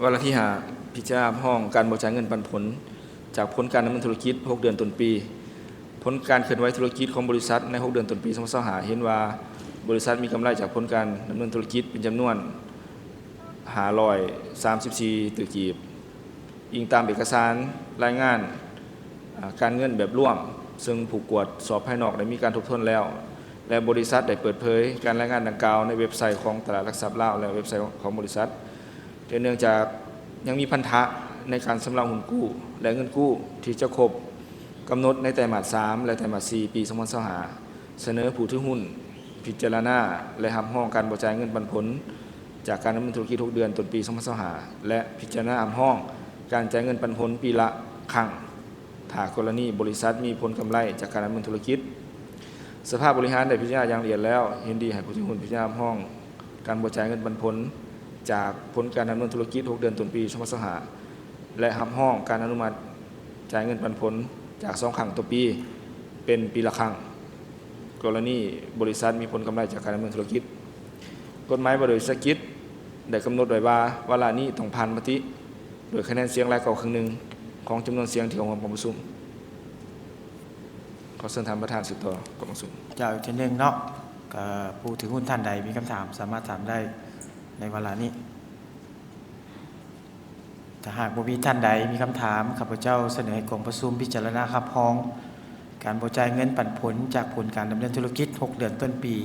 ວາລະທີຫ້າ ພິຈາລະນາຮັບຮອງການບໍ່ຈ່າຍເງິນປັນຜົນຈາກຜົນການດຳເນີນທຸລະກິດຫົກເດືອນຕົ້ນປີ. ຜົນການເຄື່ອນໄຫວທຸລະກິດຂອງບໍລິສັດໃນຫົກເດືອນຕົ້ນປີສອງພັນຊາວຫ້າ ເຫັນວ່າບໍລິສັດມີກຳໄລຈາກຜົນການດຳເນີນທຸລະກິດເປັນຈຳນວນຫ້າຮ້ອຍສາມສິບສີ່ຕື້ກີບ, ອີງຕາມເອກະສານລາຍງານ ອາ ການເງິນແບບລວມ, ເຊິ່ງຜູ້ກວດສອບພາຍນອກໄດ້ມີການທົບທວນແລ້ວ ແລະ ບໍລິສັດໄດ້ເປີດເຜີຍການລາຍງານດັ່ງກ່າວໃນເວັບໄຊຂອງຕະຫຼາດຫຼັກຊັບລາວ ແລະ ເວັບໄຊຂອງບໍລິສັດ. ແຕ່ເນື່ອງຈາກຍັງມີພັນທະໃນການຊຳລະຫຸ້ນກູ້ ແລະ ເງິນກູ້ທີ່ຈະຄົບກຳນົດໃນໄຕມາດສາມ ແລະ ໄຕມາດສີ່ ປີສອງພັນຊາວຫ້າ ສະເໜີຜູ້ຖືຫຸ້ນພິຈາລະນາ ແລະ ຮັບຮອງການບໍ່ຈ່າຍເງິນປັນຜົນຈາກການດຳເນີນທຸລະກິດຫົກເດືອນຕົ້ນປີສອງພັນຊາວຫ້າ ແລະ ພິຈາລະນາຮັບຮອງການຈ່າຍເງິນປັນຜົນປີລະຄັ້ງ ຖ້າກໍລະນີບໍລິສັດມີຜົນກຳໄລຈາກການດຳເນີນທຸລະກິດ. ສະພາບໍລິຫານໄດ້ພິຈາລະນາຢ່າງລະອຽດແລ້ວ, ເຫັນດີໃຫ້ຜູ້ຖືຫຸ້ນພິຈາລະນາຮັບຮອງການບໍ່ຈ່າຍເງິນປັນຜົນຈາກຜົນການດຳເນີນທຸລະກິດຫົກເດືອນຕົ້ນປີສອງພັນຊາວຫ້າ ແລະ ຮັບຮອງການອະນຸມັດຈ່າຍເງິນປັນຜົນຈາກສອງຄັ້ງຕໍ່ປີ ເປັນປີລະຄັ້ງ ກໍລະນີບໍລິສັດມີຜົນກຳໄລຈາກການດຳເນີນທຸລະກິດ. ກົດໝາຍວ່າດ້ວຍວິສາຫະກິດໄດ້ກຳນົດໄວ້ວ່າ ວາລະນີ້ຕ້ອງຜ່ານມະຕິ ໂດຍຄະແນນສຽງຫຼາຍກວ່າເຄິ່ງໜຶ່ງຂອງຈຳນວນສຽງທີ່ເຂົ້າຮ່ວມກອງປະຊຸມ. ຂໍເຊີນທ່ານປະທານສືບຕໍ່ກອງປະຊຸມ. ເຈົ້າ ອີກເທື່ອໜຶ່ງເນາະ, ກໍຜູ້ຖືຫຸ້ນທ່ານໃດມີຄຳຖາມສາມາດຖາມໄດ້ໃນວາລະນີ້. ຖ້າຫາກບໍ່ມີທ່ານໃດມີຄຳຖາມ, ຂ້າພະເຈົ້າສະເໜີໃຫ້ກອງປະຊຸມພິຈາລະນາຮັບຮອງການບໍ່ຈ່າຍເງິນປັນຜົນຈາກຜົນການດຳເນີນທຸລະກິດຫົກເດືອນຕົ້ນປີ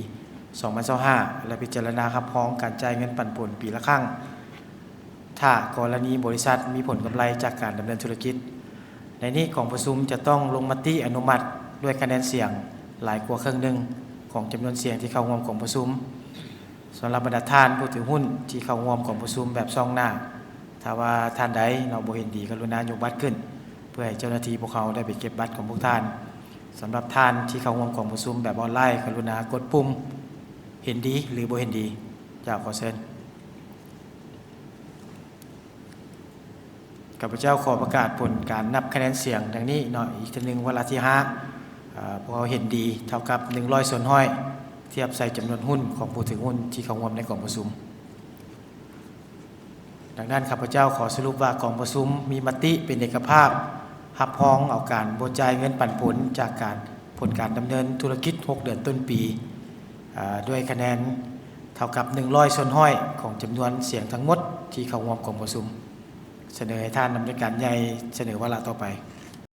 ສອງພັນຊາວຫ້າ ແລະ ພິຈາລະນາຮັບຮອງການຈ່າຍເງິນປັນຜົນປີລະຄັ້ງ ຖ້າກໍລະນີບໍລິສັດມີຜົນກຳໄລຈາກການດຳເນີນທຸລະກິດ. ໃນນີ້ກອງປະຊຸມຈະຕ້ອງລົງມະຕິອະນຸມັດດ້ວຍຄະແນນສຽງຫຼາຍກວ່າເຄິ່ງໜຶ່ງຂອງຈຳນວນສຽງທີ່ເຂົ້າຮ່ວມກອງປະຊຸມ. ສຳລັບບັນດາທ່ານຜູ້ຖືຫຸ້ນທີ່ເຂົ້າຮ່ວມກອງປະຊຸມແບບຊອງໜ້າ, ຖ້າວ່າທ່ານໃດເນາະບໍ່ເຫັນດີ, ກະລຸນາຍົກບັດຂຶ້ນ ເພື່ອໃຫ້ເຈົ້າໜ້າທີ່ພວກເຮົາໄດ້ໄປເກັບບັດຂອງພວກທ່ານ. ສຳລັບທ່ານທີ່ເຂົ້າຮ່ວມກອງປະຊຸມແບບອອນລາຍ, ກະລຸນາກົດປຸ່ມເຫັນດີ ຫຼື ບໍ່ເຫັນດີ. ເຈົ້າ, ຂໍເຊີນ. ຂ້າພະເຈົ້າຂໍປະກາດຜົນການນັບຄະແນນສຽງດັ່ງນີ້ເນາະ, ອີກເທື່ອໜຶ່ງ, ວາລະທີຫ້າ ເອີ ພວກເຮົາເຫັນດີເທົ່າກັບໜຶ່ງຮ້ອຍສ່ວນຮ້ອຍ ທຽບໃສ່ຈຳນວນຫຸ້ນຂອງຜູ້ຖືຫຸ້ນທີ່ເຂົ້າຮ່ວມໃນກອງປະຊຸມ. ດັ່ງນັ້ນ ຂ້າພະເຈົ້າຂໍສະຫຼຸບວ່າກອງປະຊຸມມີມະຕິເປັນເອກະພາບ ຮັບຮອງເອົາການບໍ່ຈ່າຍເງິນປັນຜົນຈາກການ ຜົນການດຳເນີນທຸລະກິດຫົກເດືອນຕົ້ນປີ ເອີ ດ້ວຍຄະແນນເທົ່າກັບໜຶ່ງຮ້ອຍສ່ວນຮ້ອຍຂອງຈຳນວນສຽງທັງໝົດທີ່ເຂົ້າຮ່ວມກອງປະຊຸມ. ສະເໜີໃຫ້ທ່ານອຳນວຍການໃຫຍ່ສະເໜີວາລະຕໍ່ໄປ.